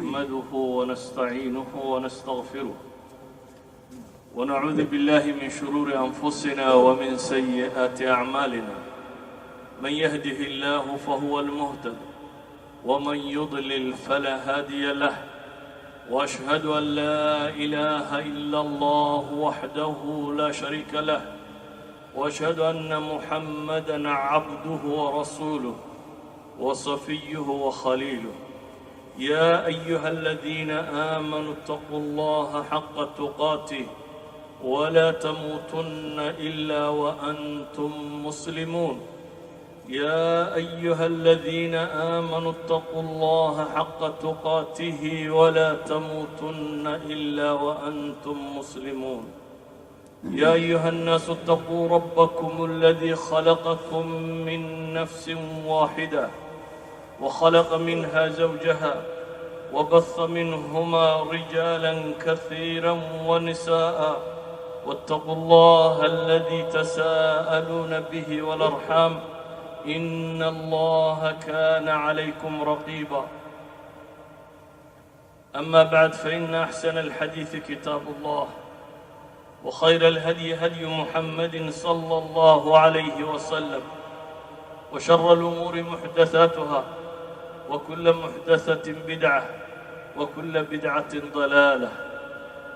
نحمده ونستعينه ونستغفره ونعوذ بالله من شرور أنفسنا ومن سيئات أعمالنا، من يهده الله فهو المهتد، ومن يضلل فلا هادي له، وأشهد أن لا إله إلا الله وحده لا شريك له، وأشهد أن محمدا عبده ورسوله وصفيه وخليله. يا أيها الذين آمنوا اتقوا الله حق تقاته ولا تموتن إلا وأنتم مسلمون. يا أيها الذين آمنوا اتقوا الله حق تقاته ولا تموتن إلا وأنتم مسلمون. يا أيها الناس اتقوا ربكم الذي خلقكم من نفس واحدة وخلق منها زوجها وبث منهما رجالا كثيرا ونساء، واتقوا الله الذي تساءلون به والأرحام إن الله كان عليكم رقيبا. أما بعد، فإن أحسن الحديث كتاب الله، وخير الهدي هدي محمد صلى الله عليه وسلم، وشر الأمور محدثاتها، وكل محدثة بدعة، وكل بدعة ضلالة.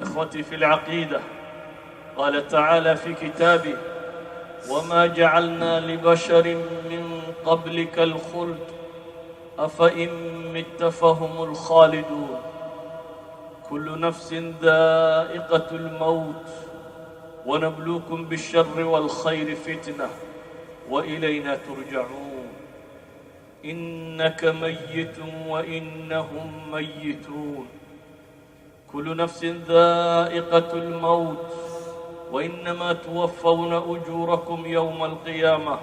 إخوتي في العقيدة، قال تعالى في كتابه: وما جعلنا لبشر من قبلك الخلد أفإن مت فهم الخالدون. كل نفس ذائقة الموت، ونبلوكم بالشر والخير فتنة، وإلينا ترجعون. إنك ميت وإنهم ميتون. كل نفس ذائقة الموت، وإنما توفون أجوركم يوم القيامة،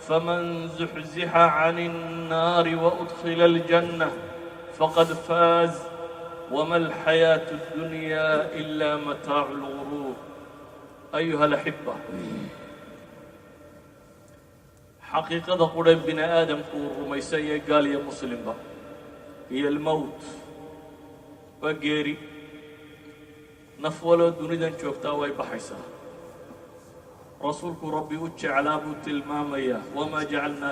فمن زحزح عن النار وأدخل الجنة فقد فاز، وما الحياة الدنيا إلا متاع الغرور. أيها الأحبة، xaqiiqada qudhe bini aadamku uu rumaysan yahay, gaal iyo muslimba, hiya almowt, waa geeri. Naf waloo dunidan joogtaa way baxaysaa. Rasuulku Rabbi u jeclaa buu tilmaamayaa: وما جعلنا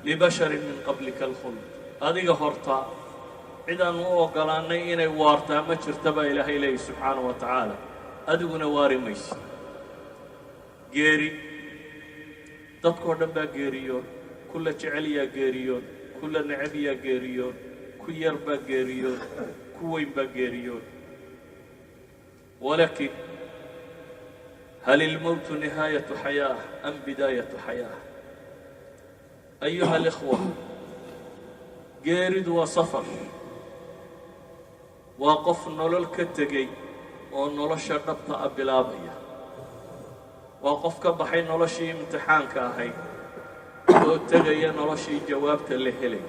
لبشر من قبلك الخلد. Adiga horta cid aan u oggolaannay inay waartaa ma jirta baa Ilaahay leeyahy subxaanahu wa tacaala. Adiguna waari maysa. Geeri dadkoo dhan baa geeriyoon. Kula jecel yaa geeriyoon, kula necab yaa geeriyoon, ku yar baa geeriyoon, ku weyn baa geeriyoon. ولكن هل الموت نهاية حياة أم بداية حياة؟ أيها الإخوة، geeridu waa safar, waa qof nolol ka tegey oo nolosha dhabta a bilaabaya, waa qof ka baxay noloshii imtixaanka ahayd oo tegaya noloshii jawaabta la helay.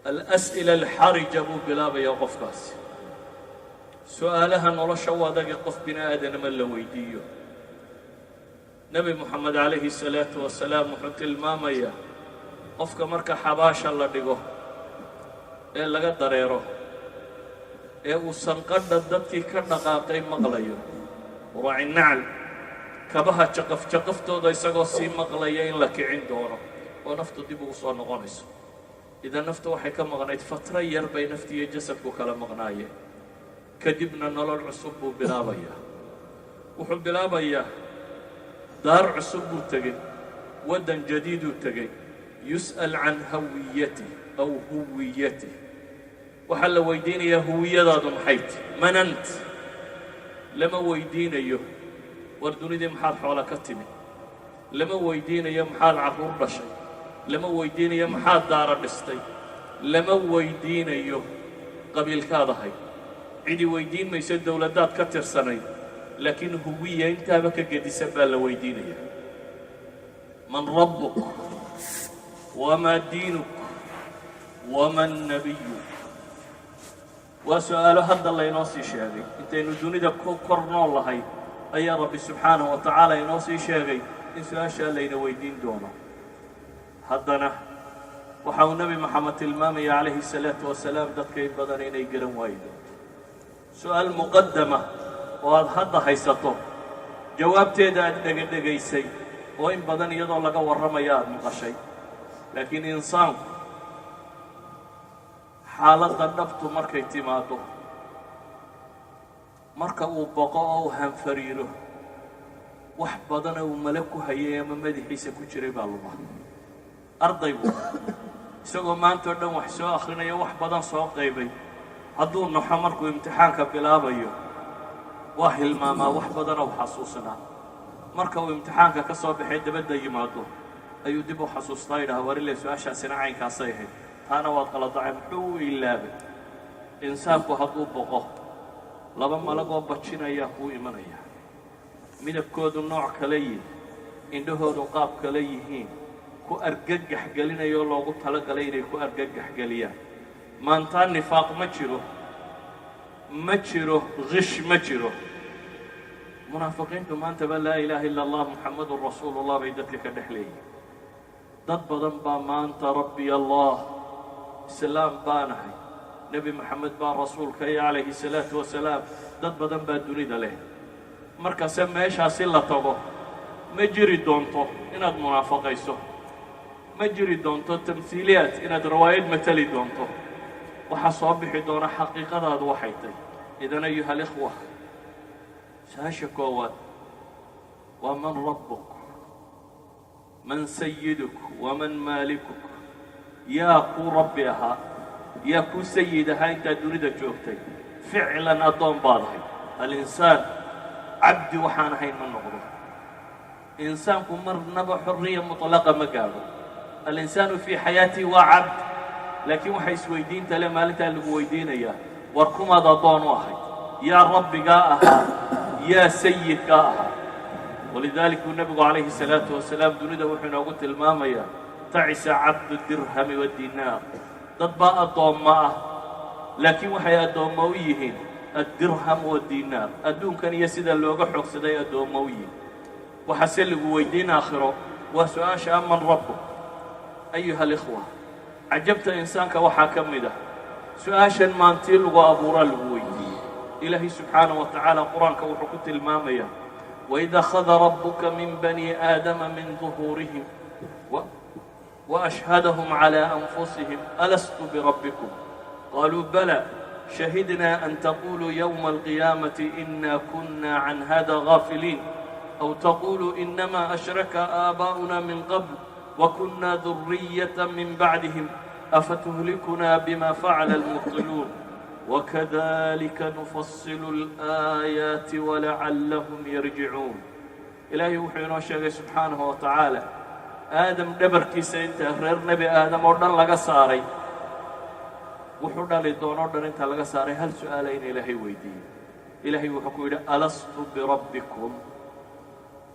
الأسئلة الحرجة buu bilaabayaa qofkaasi, su'aalaha nolosha u adage qof bini aadanama la weydiiyo. Nebi Moxamed calayhi salaatu wasalaam wuxuu tilmaamayaa qofka marka xabaasha la dhigo ee laga dareero ee uu sanqadha dadkii ka dhaqaaqay maqlayo, raaci nacal, kabaha jaqaf jaqaftooda isagoo sii maqlaya, in la kicin doono oo naftu dib ugu soo noqonayso. Idan naftu waxay ka maqnayd fatro yar bay nafti iyo jasadku kala maqnaayeen. Kadibna nolol cusub buu bilaabayaa. Wuxuu bilaabayaa daar cusub buu tegey, waddan jadiiduu tegey. يسأل عن هويته أو هويته. Waxaa la weydiinayaa: huwiyadaadu maxay ti? من أنت? Lama weydiinayo: war dunidii maxaad xoola ka timid? Lama weydiinayo: maxaad carruur dhashay? Lama weydiinayo: maxaad daara dhistay? Lama weydiinayo: qabiilkaad ahay? Cidi weydiin mayso dowladdaad ka tirsanayd. Laakiin huwiya intaaba ka gedisan baa la weydiinaya: من ربك، وما دينك، ومن نبيك? Waa su'aalo hadda laynoo sii sheegay. Intaynu dunida ku kor nool lahay ayaa Rabbi subxaanahu wa tacaala inoo sii sheegay in su-aashaa layna weydiin doono. Haddana Waxa uu Nebi Moxamed tilmaamaya calayhi الsalaatu wasalaam dadka in badan inay garan waayi doonto su-aal muqadama oo aad hadda haysato jawaabteeda, aad dhegadhegaysay oo in badan iyadoo laga warramaya aada maqashay. Laakiin insaanku xaaladda dhabtu markay timaaddo, marka uu boqo oo uu hanfariiro, wax badana uu male ku hayay ama madaxiisa ku jiray baa luma. Ardaygu isagoo maanta o dhan wax soo akhrinayo, wax badan soo qaybay, hadduu naxo markuu imtixaanka bilaabayo, waa hilmaamaa wax badanoo xasuusnaa. Marka uu imtixaanka ka soo baxay dabadda yimaado ayuu dib u xasuustaa, yidhaha: "Warile, su-aashaasina caynkaasay ahayd, taana waad qaladacay." Muxuu u ilaabay? Insaanku hadduu boqo, laba malagoo bajinayaa kuu imanaya, midabkoodu nooc kale yihin, indhahoodu qaab kale yihiin, ku argagax gelinayoo loogu talagalay inay ku argagax geliyaan. Maantaa nifaaq ma jiro, ma jiro qish, ma jiro. Munaafiqiintu maantaba "laa ilaaha illa Allah, Muxamadun rasuulullah" bay dadka ka dhex leeyihin. Dad badan baa maanta "Rabbi Allah, Islaam baanahay, Nebi Moxamed baa rasuulka iyo calayhi salaatu wasalaam", dad badan baa dunida leh. Markase meeshaasi la tago, ma jiri doonto inaad munaafaqayso, ma jiri doonto tamhiiliyaad inaad rawaayad matali doonto. Waxaa soo bixi doona xaqiiqadaadu waxay tahy. إذن أيها الإخوة, su-aasha koowaad waa: من ربك، من سيدك، ومن مالكك? Yaa kuu rabbi ahaa? Yaa kuu sayid ahaa intaad dunida joogtay? Ficlan addoon baad ahay. الإنسان cabdi waxaan ahayn ma noqdo. Insaanku marnaba xorriya mutlaqa ma gaadho. الإنسان في حياته waa cabd. Laakiin waxa isweydiinta le maalintaa lagu weydiinayaa: war kumaad addoon u ahayd? Yaa rabbigaa ahaa? Yaa sayidkaa ahaa? ولذلك buu nebigu calayhi الsalaatu wasalaam dunida wuxuu inoogu tilmaamayaa: تعس عبد الدرهم والدينار. Dad baa addoomma ah, laakiin waxay addoommo u yihiin الدرهم والدينار, adduunkan iyo sida looga xoogsaday addoommo u yihiin. Waxaase lagu weydiin aakhiro waa su-aasha: من ربك? أيها الإخوة, cajabta insaanka waxaa ka mid ah su-aashan maantii lagu abuuraa lagu weydiiyey. Ilaahay subxaanaه wa tacaala qur-aanka wuxuu ku tilmaamayaa: وإذ أخذ ربك من بني آدم من ظهورهم وأشهدهم على أنفسهم ألست بربكم قالوا بلى شهدنا أن تقولوا يوم القيامة إنا كنا عن هذا غافلين أو تقولوا إنما أشرك آباؤنا من قبل وكنا ذرية من بعدهم أفتهلكنا بما فعل المبطلون وكذلك نفصل الآيات ولعلهم يرجعون. Ilaahay wuxuu inoo sheegay subxaanahu wa tacaala Aadam dhabarkiisa inta reer Nebi Aadam oo dhan laga saaray, wuxuu dhali doonoo dhan inta laga saaray, hal su-aala in Ilaahay weydiiyey. Ilaahay wuxuu ku yidhi: "ألست بربكم?"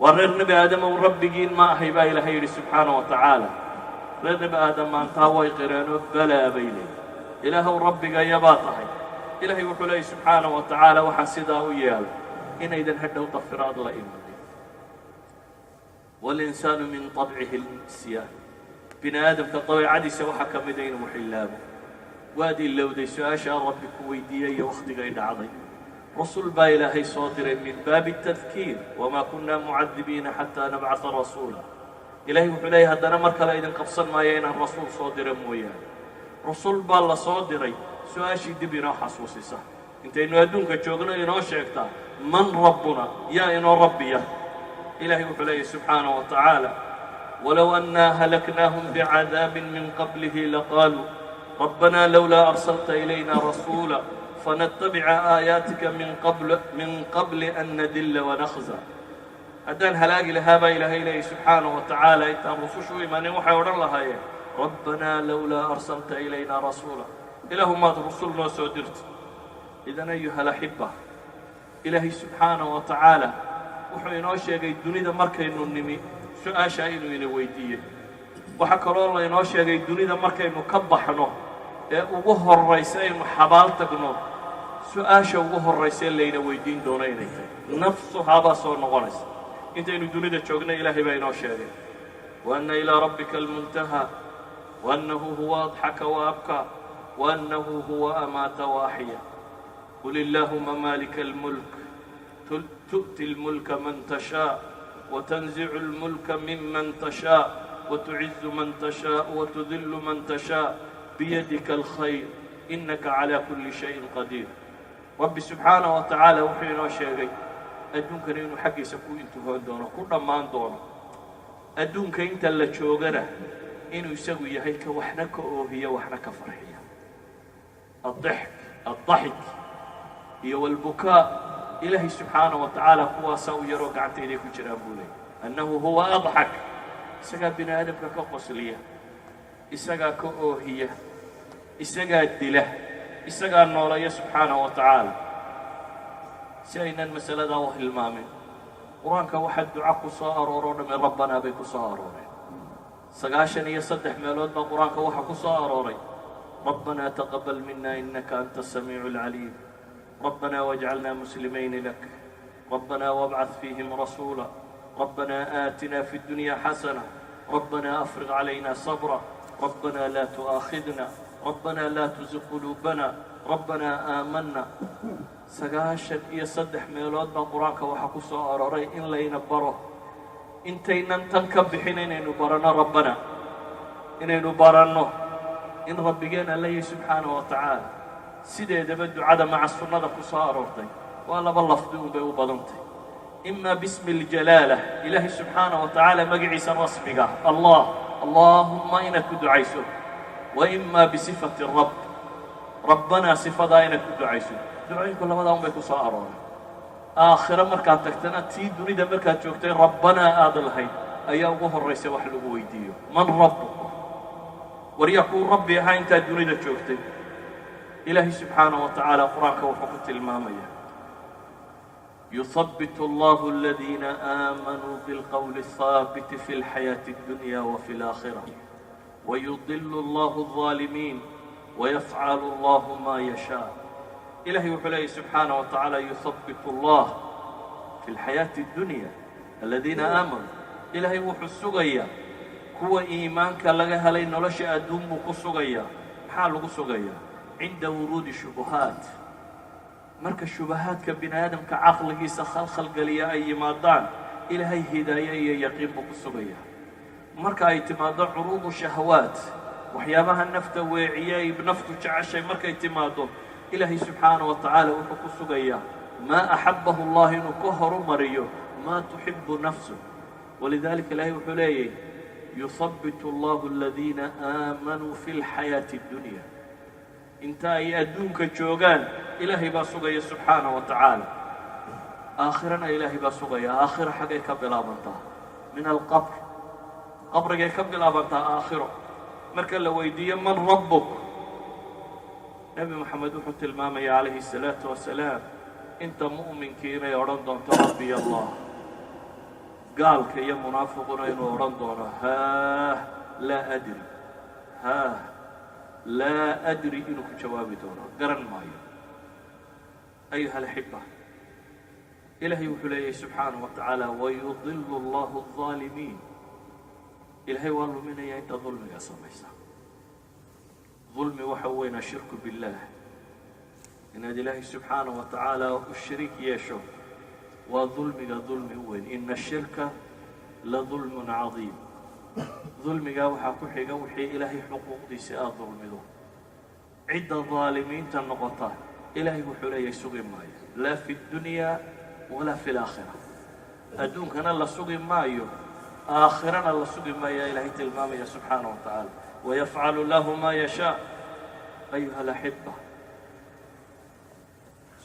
Waa reer Nebi Aadamow, rabbigiin ma ahay? Baa Ilaahay yidhi subxaanaه wa tacaala. Reer Nebi Aadam maantaa way qireenoo "balaa" bay leeyihin, "Ilaahow, rabbigayabaa tahay." Ilaahay wuxuu leeyay subxaanaه wa tacaala: waxaa sidaa u yeelay inaydan hadhow dafiraad la imanin. والإنسان من طبعه النسيان. Bini aadamka dabeecadiisa waxaa ka mida inuu xillaabo. Waad ilowday su-aashaa Rabbi ku weydiiyey iyo wakhtigay dhacday. Rasuul baa Ilaahay soo diray من باب التذكير. وما كنا معذبين حتى نبعث رسولا. Ilahay wuxuu leeyahy: haddana mar kale idin qabsan maayo inaan rasuul soo dira mooyaane. Rasuul baa la soo diray su-aashii dib inoo xasuusisa intaynu adduunka joogno, inoo sheegtaa: من ربنا? Yaa inoo rabbiya? Ilahay wuxuu leeyahy subxaanaه wa tacaala: ولو أنا أهلكناهم بعذاب من قبله لقالوا ربنا لولا أرسلت إلينا رسولا فنتبع آياتك من قبل أن نذل ونخزى. Haddaan halaagi lahaa, baa Ilaahay leeyay subxaanaه wa tacaala, intaan rusushu imanin, waxay odhan lahaayeen: "ربنا لولا أرسلت إلينا رسولا." Ilaahu, maad rusul noo soo dirto? إذن أيها الأحبة, Ilaahay subxaanaه wa tacaala wuxuu inoo sheegay dunida markaynu nimi su-aashaa inuu ina weydiiyey. Waxaa kaloo laynoo sheegay dunida markaynu ka baxno ee ugu horraysa aynu xabaal tagno, su-aasha ugu horraysa ee layna weydiin doono inay tahay nafsuhaa baa soo noqonaysa. Intaynu dunida joogna Ilaahay baa inoo sheegay: وأن إلى ربك المنتهى. وأنه هو أضحك وأبكى وأنه هو أمات وأحيا. قل اللهم مالك الملك تؤتي الملك من تشاء وتنزع الملك ممن تشاء وتعز من تشاء وتذل من تشاء بيدك الخير إنك على كل شيء قدير. Rabbi subxaanaه wa tacaala wuxuu inoo sheegay adduunkani inuu xaggiisa ku intihoon doono, ku dhammaan doono. Adduunka inta la joogana inuu isagu yahay ka waxna ka oohiya, waxna ka farxiya. الضحك, الضحك iyo والبكاء, Ilaahay subxaanaه wa tacaala kuwaasaa u yaroo gacantayday ku jiraan buu leeyay. أنه هو أضحك, isagaa bini aadamka ka qosliya, isagaa ka oohiya, isagaa dila, isagaa noolaya subxaanaه wa tacaala. Si aynan masaladaa u hilmaamin, Qur-aanka waxaa duca ku soo arooroo dhamme rabbanaa bay ku soo arooreen. 93 meelood baa Qur-aanka waxaa ku soo arooray ربنا تقبل منا إنك أنت السميع العليم, ربنا واجعلنا مسلمين لك, ربنا وابعث فيهم رسولا, ربنا آتنا في الدنيا حسنة, ربنا أفرغ علينا صبرا, ربنا لا تؤاخذنا, ربنا لا تزغ قلوبنا, ربنا آمنا. 93 meelood baa Qur-aanka waxaa ku soo arooray in layna baro, intaynan tan ka bixin, inaynu baranno rabbana, inaynu baranno in Rabbigeen alla yahy subxaanaه wa tacaala. Sideedaba ducada maca sunnada ku soo aroortay waa laba lafdi un bay u badantay: إما باسم الجلالة, Ilaahay subxaanaه wa tacaala magaciisa rasmiga, Allah, اللهم, inaad ku ducayso, وإما بصفة الرب, rabbanaa, sifadaa inaad ku ducayso. Ducooyinku labadaa un bay ku soo arooray. Aakhiro markaad tagtana, tii dunida markaad joogtay rabbanaa aada lahayd ayaa ugu horraysa wax lagu weydiiyo: من ربك? Waryaa kuu Rabbi ahaa intaad dunida joogtay? Ilaahay subxaanaه wa tacaala Qur-aanka wuxuu ku tilmaamaya: يثبت الله الذين آمنوا بالقول الثابت في الحياة الدنيا وفي الآخرة ويضل الله الظالمين ويفعل الله ما يشاء. Ilahay wuxuu leeyay subxaanaه wa tacaala: يثبت الله في الحياة الدنيا الذين آمنوا. Ilaahay wuxuu sugayaa kuwa iimaanka laga helay nolosha adduun buu ku sugayaa. Maxaa lagu sugayaa? عند ورود الشبهات, marka shubahaadka bini aadamka caqligiisa khalkhalgeliya ay yimaadaan, Ilaahay hidaaye iyo yaqiin buu ku sugayaa. Marka ay timaaddo عروض الشهوات, waxyaabaha nafta weeciye ay naftu jeceshay markay timaaddo, Ilaahay subxaanaه wa tacaala wuxuu ku sugayaa ما أحبه الله inuu ka horumariyo ما تحب نفسه. ولذلك Ilaahay wuxuu leeyahy: يثبت الله الذين آمنوا في الحياة الدنيا. Inta ay adduunka joogaan Ilaahay baa sugaya subxaanaه wa tacaala. Aakhirana Ilaahay baa sugaya. Aakhiro xaggay ka bilaabantaa? من القبر, qabrigay ka bilaabantaa. Aakhiro marka la weydiiyo من ربك, Nebi Moxamed wuxuu tilmaamaya calayhi الsalaatu wasalaam inta mu'minkii inay odhan doonto ربي الله, gaalka iyo munaafiquna inuu odhan doono haah, لا أدري, haah, لا أدري, inuu ku jawaabi doono garan maayo. أيها الأحبة, Ilaahay wuxuu leeyahay subxaanaه wa tacaala: ويضل الله الظaalimiin. Ilaahay waa luminaya inta dulmiga samaysa. Dulmi waxa weyn الشرك بالله, inaad Ilaahay subxaanaه wa tacaala u shariik yeesho waa dulmiga dulmi u weyn. إن الشرك لظلم عظيم. Dulmigaa waxaa ku xiga wixii Ilaahay xuquuqdiisa aada dulmido. Cidda daalimiinta noqota Ilaahay wuxuu leeyahay sugi maayo, لا في الدنيا ولا في الآخرة. Adduunkana la sugi maayo, aakhirana la sugi maayo, Ilaahay tilmaamaya subxaanaه wa tacaala. ويفعل الله ما يشاء. أيها الأحبة,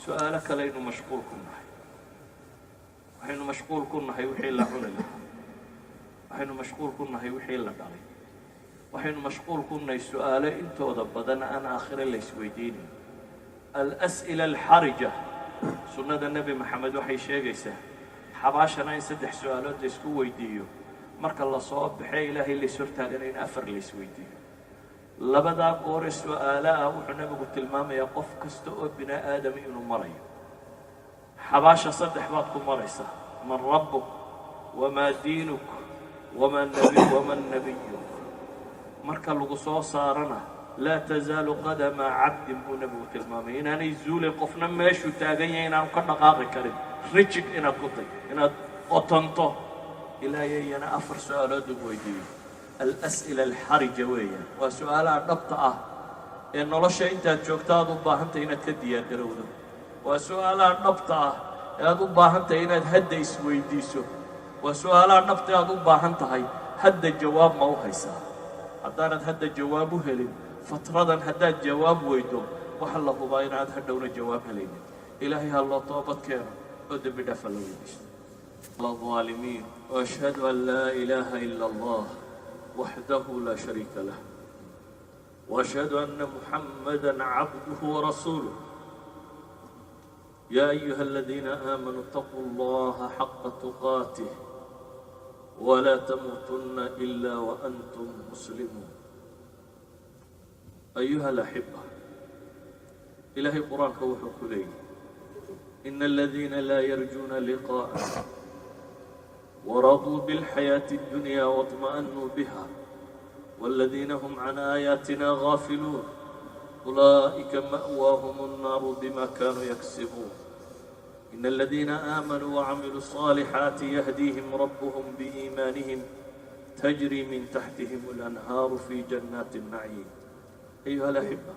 su-aalo kalaynu mashquul ku nahay. Waxaynu mashquul ku nahay wixii la cuni lahaa, waxaynu mashquul ku nahay wixii la dhalay, waxaynu mashquul ku nahay su-aalo intooda badan aan aakhire la isweydiinayn, الأسئلة الحرجة. Sunnada Nebi Maxamed waxay sheegaysaa xabaashana in saddex su-aalood la isku weydiiyo, marka lasoo baxee Ilaahay lays hortaagana in afar la isweydiiyo. Labadaa goore su-aalo ah wuxuu Nebigu tilmaamayaa qof kasta oo bini aadami inuu marayo. Xabaasha saddex baad ku maraysaa: من ربك, وما دينك, ومن نبيك. Marka lagu soo saarana, laa tasaalu qadama cabdin buu Nebigu tilmaamay, inaanay zuulin qofna meeshuu taagan yahay, inaanu ka dhaqaaqi karin, rigid inaad ku tay, inaad qotonto, ilaa iyana afar su-aalood lagu weydiiyo. Alas'ila alxarija weeyaan, waa su-aalaha dhabta ah ee nolosha intaad joogto aad u baahantahay inaad ka diyaargarowdo. Waa su-aalaha dhabta ah ee aad u baahan tahay inaad hadda isweydiiso. Waa su-aalaha dhabta ee aad u baahan tahay hadda jawaab ma u haysaa. Haddaanad hadda jawaab u helin fatradan, haddaad jawaab weydo, waxa la hubaa inaad hadhowna jawaab helaynin. Ilaahay ha loo toobad keeno oo dembi dhaafa la weydiisto. الظالمين، وأشهد أن لا إله إلا الله وحده لا شريك له، وأشهد أن محمدا عبده ورسوله. يا أيها الذين آمنوا اتقوا الله حق تقاته ولا تموتن إلا وأنتم مسلمون. أيها الأحبة، إلهي قرآنka wuxuu ku leeyahy: إن الذين لا يرجون لقاءنا ورضوا بالحياة الدنيا واطمأنوا بها والذين هم عن آياتنا غافلون أولئك مأواهم النار بما كانوا يكسبون. إن الذين آمنوا وعملوا الصالحات يهديهم ربهم بإيمانهم، تجري من تحتهم الأنهار في جنات النعيم. أيها الأحبة،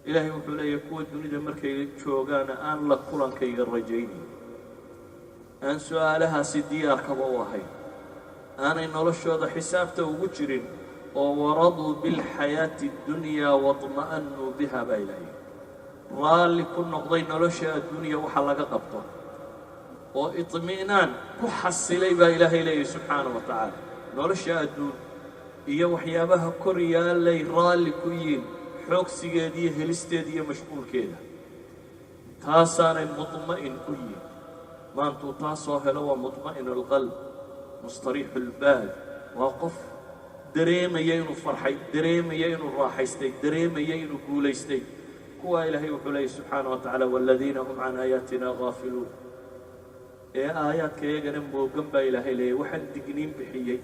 Ilaahay wuxuu leeyahy kuwa dunida markay joogaana aan la kulankayga rajaynayn, aan su-aalahaasi diyaarkaba u ahayn, aanay noloshooda xisaabta ugu jirin, oo waraduu bilxayaati اddunyaa waطma'annuu biha baa Ilaahay, raalli ku noqday nolosha adduunya waxa laga qabto oo iطmi'naan ku xasilay, baa Ilaahay leeyahy subxaana wa tacaala. Nolosha adduun iyo waxyaabaha kor yaallay raalli ku yihiin, xoogsigeeda iyo helisteeda iyo mashquulkeeda, taasaanay mudma'in ku yihin. Maantuu taa soo helo waa mudma'in alqalb, mustariixu lbaal, waa qof dareemaya inuu farxay, dareemaya inuu raaxaystay, dareemaya inuu guulaystay. Kuwaa Ilaahay wuxuu leeyay subxaana wa tacaala: waaladiina hum can aayaatina gaafiluun, ee aayaadka iyagana moogan, baa Ilaahay leeyay. Waxaan digniin bixiyey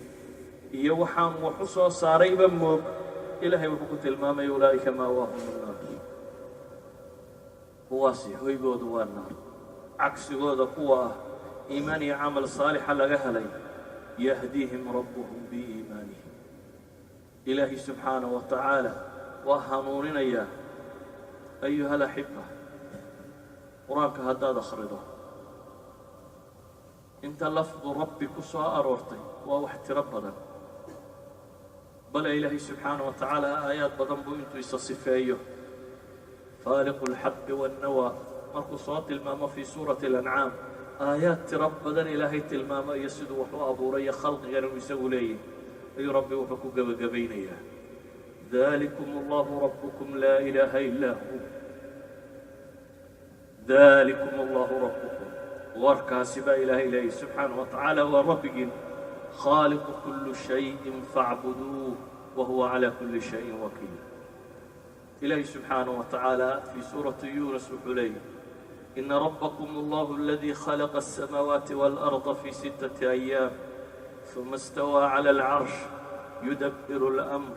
iyo waxaan wax u soo saarayba moog. Ilaahay wuxuu ku tilmaamaya: ulaa'ika ma'waahum annaar, kuwaasi hoygoodu waa naar. Cagsigooda kuwa ah iimaan iyo camal saalixa laga helay, yahdiihim rabbuhum biiimaanihim, Ilaahay subxaana wa tacaala waa hanuuninayaa. Ayuha alaxiba, qur-aanka haddaad akhrido, inta lafdu rabbi ku soo aroortay waa wax tiro badan. Bale Ilaahay subxaana wa tacaala aayaad badan buu intuu isa sifeeyo, faaliqu alxabbi wannawaa markuu soo tilmaamo fii suurati alancaam, aayaad tiro badan Ilaahay tilmaamo iyo siduu wax u abuuray iyo khalqigan inuu isagu leeyahy, ayuu Rabbi wuxuu ku gebagabaynayaa: dalikum allahu rabbukum, laa ilaaha illaa hu. Dalikum allahu rabbukum, warkaasi baa Ilaahay leeyahy subxaana wa tacaala, waa Rabbigiin, khaaliqu kuli shayin facbuduuh wa huwa calaa kuli shayin wakiil. Ilaahay subxaanaه wa tacaala fii suurati Yunus wuxuu leeyahy: ina rabbakum allahu aladii khalaqa الsamaawaati wاlأrضa fii sittaةi ayaam ثuma اstawىa clى اlcarsh yudabiru اlأmr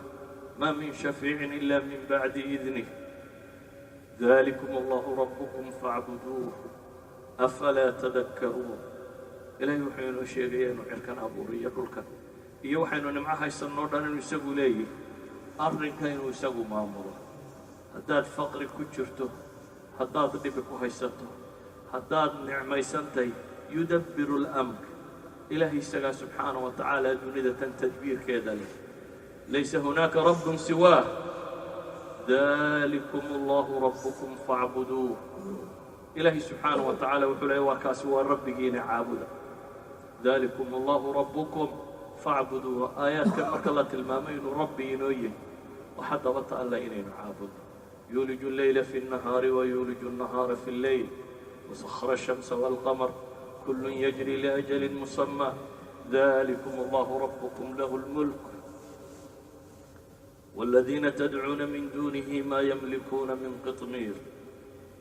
ma min shafiicin ila min bacdi idnih dalikum allahu rabbukum facbuduuh afalaa tadakkaruun. Ilahay wuxuu inoo sheegaya inuu cirkan abuuriyo, dhulkan iyo waxaynu nimco haysanoo dhan inuu isagu leeyihi, arrinka inuu isagu maamulo. Haddaad faqri ku jirto, haddaad dhibi ku haysato, haddaad nicmaysantahay, yudabbiru اlamr, Ilaahay isagaa subxaana wa tacaala dunida tan tadbiirkeeda leh. Laysa hunaaka rabbun siwaah. Dalikum allahu rabbukum facbuduuh. Ilaahay subxaana wa tacaala wuxuu leeyay: waa kaasi, waa Rabbigiina, caabuda. Dalikum allahu rabbukum facbuduuh. Aayaadkan marka la tilmaamay inuu Rabbi inoo yahay, waxaa dabata alla inaynu caabudno. Yuuliju اlleyla fi الnahaari wayuuliju الnahaara fi اlleyl wasakhara الshamsa wاlqamar kul yajri liأjali musamى dalikum allahu rabbukum lahu اlmulk wاladiina tadcuuna min dunihi ma yamlikuuna min qitmiir.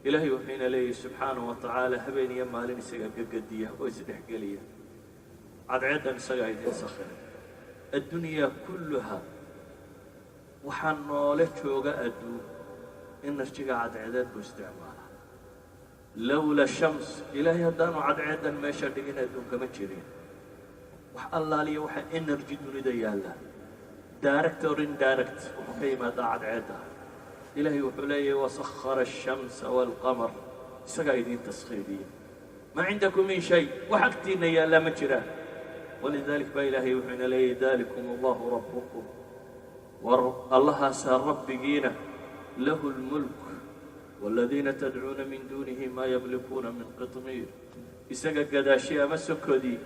Ilaahay wuxuuna leeyahy subxaanaه wa tacaala habeen iyo maalin isagaa gagadiya oo isdhexgeliya, cadceeddan isagaa idin sakhiray, addunyaa kulluha. Waxaa noole jooga adduun energy-ga cadceedeed buu isticmaalaa. Lowla shams, Ilaahay haddaanu cadceeddan meesha dhigin, adduunkama jirin. Wax allaaliya waxaa energy dunida yaalla, direct or indirect, wuxuu ka yimaadaa cadceedda. Ilaahay wuxuu leeyahay: "Wasakhara ashamsa waalqamar", isagaa idiin taskhiiriya. Maa cindakum min shay, wax agtiinna yaallaa ma jiraan. Walidalik baa Ilaahay wuxuu ina leeyahay: "Dalikum Allahu rabbukum", war Allahaasaa rabbigiina, "lahu lmulk waaladiina tadcuuna min duunihi maa yamlikuuna min qitmiir". Isaga gadaashi ama sokodii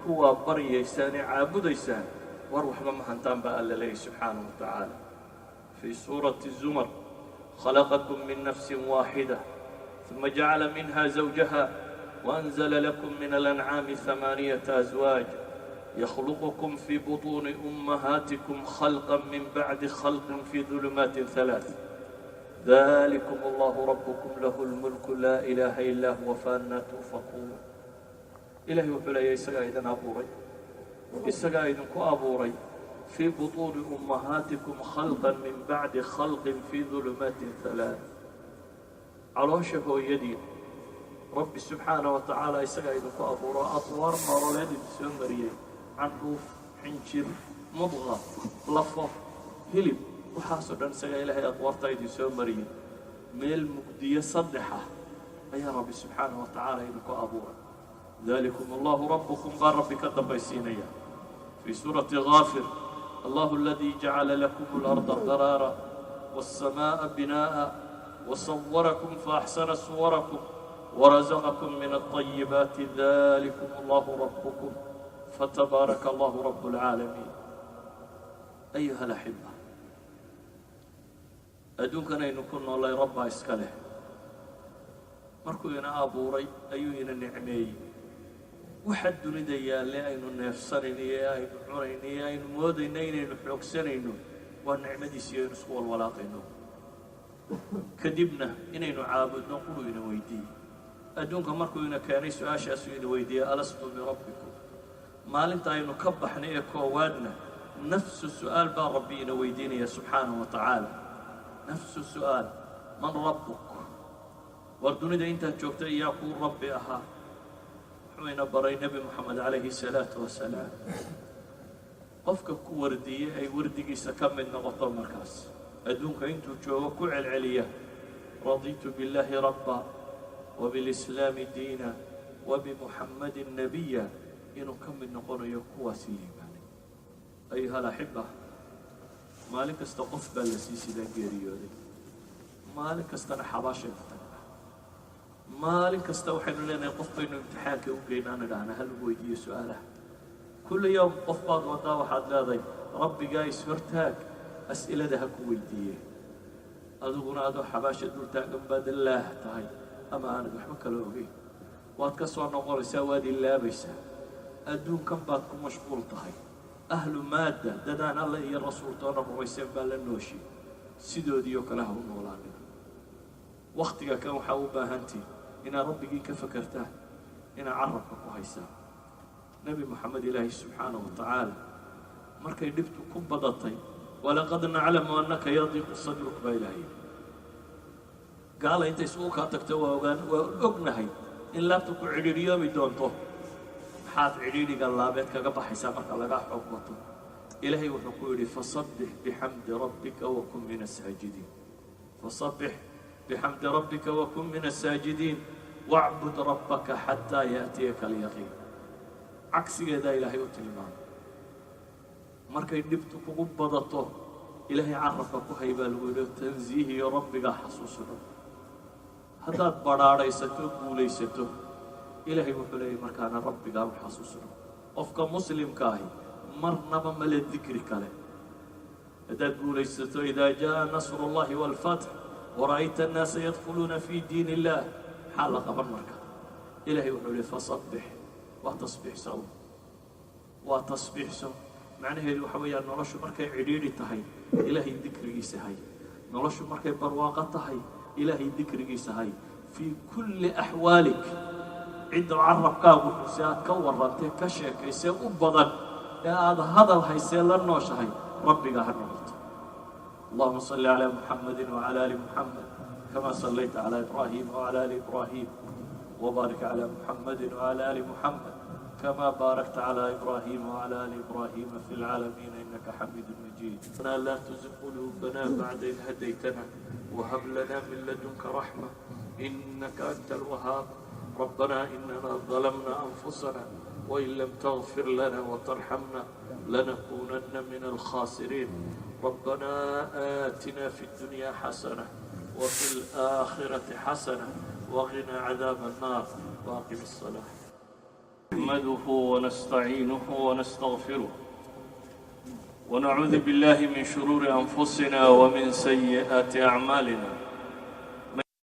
kuwaa baryaysaan ee caabudaysaan, war waxba ma hantaan baa Alla leeyahy subxaanahu wa tacaala. Fii suurati Zumar: "Khalaqakum min nafsin waaxida ثuma jacala minha zawjaha وأnzla lakum min alancaami ثamaaniyata aswaaj yakhluqukum fii buطuuni ummahaatikum khalqa min bacdi khalqin fii dulumaati ثalaaث dalikum Allahu rabbukum lahu اlmulku laa ilaaha ilaa huwa faannaa tu'fakuun". Ilahay wuxuu leeyahy: isagaa idin abuuray, isagaa idinku abuuray fii buطuuni ummahaatikum khalqan min bacdi khalqin fii dulumaatin ثalaaث. Caloosha hooyadii Rabbi subxaana wa tacaala isagaa idinku abuuro, atwaar nololeed idin soo mariyey, candhuuf, xinjir, mudqa, lafo, hilib, waxaasoo dhan isagaa Ilaahay atwaartaa idin soo mariyey. Meel mugdiyo saddex ah ayaa Rabbi subxaana wa tacaala idinku abuuray. "Dalikum Allahu rabbukum" baa Rabbi ka dambaysiinaya. Fii suurati Gaafir: "Allahu aladii jacala lakum alarda qaraara waالsamaaءa binaa'a wasawarakum faaxsana suwarakum warazaqakum min alطayibaati dalikum Allahu rabbukum fatabaaraka Allahu rabb اlcaalamiin". Ayuha alaxiba, adduunkan aynu ku noolay Rabbaa iska leh. Markuu ina abuuray ayuu ina nicmeeyey. Waxa dunida yaalle aynu neefsanayno iyo aynu cunayno iyo aynu moodayno inaynu xoogsanayno waa nicmadiisiyo aynu isku walwalaaqayno. Kadibna inaynu caabudno quruu ina weydiiyey. Adduunka markuu ina keenay, su-aashaasuu ina weydiiyey: "Alastu birabbikum?" Maalinta aynu ka baxnay ee koowaadna nafsu su'aal baa Rabbi ina weydiinaya subxaanahu wa tacaala. Nafsu su'aal: "Man rabbuk?" War dunida intaad joogta iyaa kuu Rabbi ahaa? Wuxuu ina baray Nebi Moxamed calayhi salaatu wasalaam. Qofka ku wardiyey ay wardigiisa ka mid noqoto markaas adduunka intuu joogo ku celceliya: "Radiitu billaahi rabba wbilislaami diina wabimuxammadin nabiya", inuu ka mid noqonayo kuwaasi liibaanay. Ayuha alaxiba, maalin kasta qof baa la sii sidaa geeriyooday. Maalin kastana xabaashaynu tagnaa. Maalin kasta waxaynu leenahay qof baynu imtixaanka u geynaan, idhahnaa ha lagu weydiiyo su-aalaha. Kulli yowm qof baad wadaa, waxaad leedahay Rabbigaa is-hortaag, as'ilada ha ku weydiiye. Adiguna adoo xabaasha dul taagan baad laah tahay ama aanad waxba kala ogeyn. Waad ka soo noqonaysaa, waad ilaabaysaa. Adduunkan baad ku mashquul tahay. Ahlu maadda, dadaan Alla iyo rasuultoona rumayseen baa la nooshi. Sidoodii oo kale ha u noolaanina. Wakhtiga kan waxaa u baahantihin inaad Rabbigii ka fakertaan, inaad carabka ku haysaan Nebi Moxamed. Ilaahi subxaanahu wa tacaala markay dhibtu ku badatay, "Walaqad naclamu annaka yadiiqu sadruk" baa Ilaah yidhi. Gaala intay isugu kaa tagto, waa ogaan, waa ognahay in laabta ku cidhiidhiyoomi doonto. Maxaad cidhiidhiga laabeed kaga baxaysaa marka lagaa xoog wato? Ilaahay wuxuu ku yidhi: "Fasabbix bixamdi rabbika wakun min asaajidiin. Fasabbix bixamdi rabbika wakun min asaajidiin wacbud rabbaka xataa yaatiyaka alyaqiin". Cagsigeedaa Ilaahay u tilmaamay. Markay dhibtu kugu badato, Ilaahay carabka ku hay baa lagu yidhi, tansiihiyo Rabbigaa xasuusno. Haddaad badhaadhaysato, guulaysato, Ilaahay wuxuu leeyay markaana Rabbigaa u xasuusno. Qofka muslimka ahi marnaba male dikri kale. Haddaad guulaysato, "Idaa jaa nasru اllahi wاlfatx wara'ayta annaasa yadkhuluuna fi diin illah", maxaa la qaban marka? Ilaahay wuxuu yihi: "Fasabbix", waa tasbiixso, waa tasbiixso. Macnaheedu waxa weeyaan, noloshu markay cidhiidhi tahay, Ilaahay dikrigiisa hay. Noloshu markay barwaaqo tahay, Ilaahay dikrigiisa hay. Fii kulli axwaalik, cidda carabkaagu xuse aad ka warrantee, ka sheekaysee u badan ee aada hadal haysee la nooshahay, Rabbiga ha noqoto. Allahuma salli calaa Muxamadi wacala ali Muxamed kama sallayta calaa Ibraahima wacala ali Ibraahim, wbaarik calaa Muxamadi wacala ali Muxamed kama baarakta calaa Ibraahima wacala ali Ibraahima fi lcaalamiin inaka xamiidu majiid. Laa tuzig quluubana bacda id hadaytana whab lana min ladunka raxma inaka anta alwahaab. Rabbana inana ظalamna anfusana wain lam tغfir lana وtarxamna lanakunana min alkhasiriin. Rabbana aatina fi اdunya xasana wfi اlآkhiraةi xasana wqina cadaab الnar waaqim الصلاة. نحمده ونستعينه ونستغفره ونعوذ بالله من شرور أنفسنا ومن سيئات أعمالنا.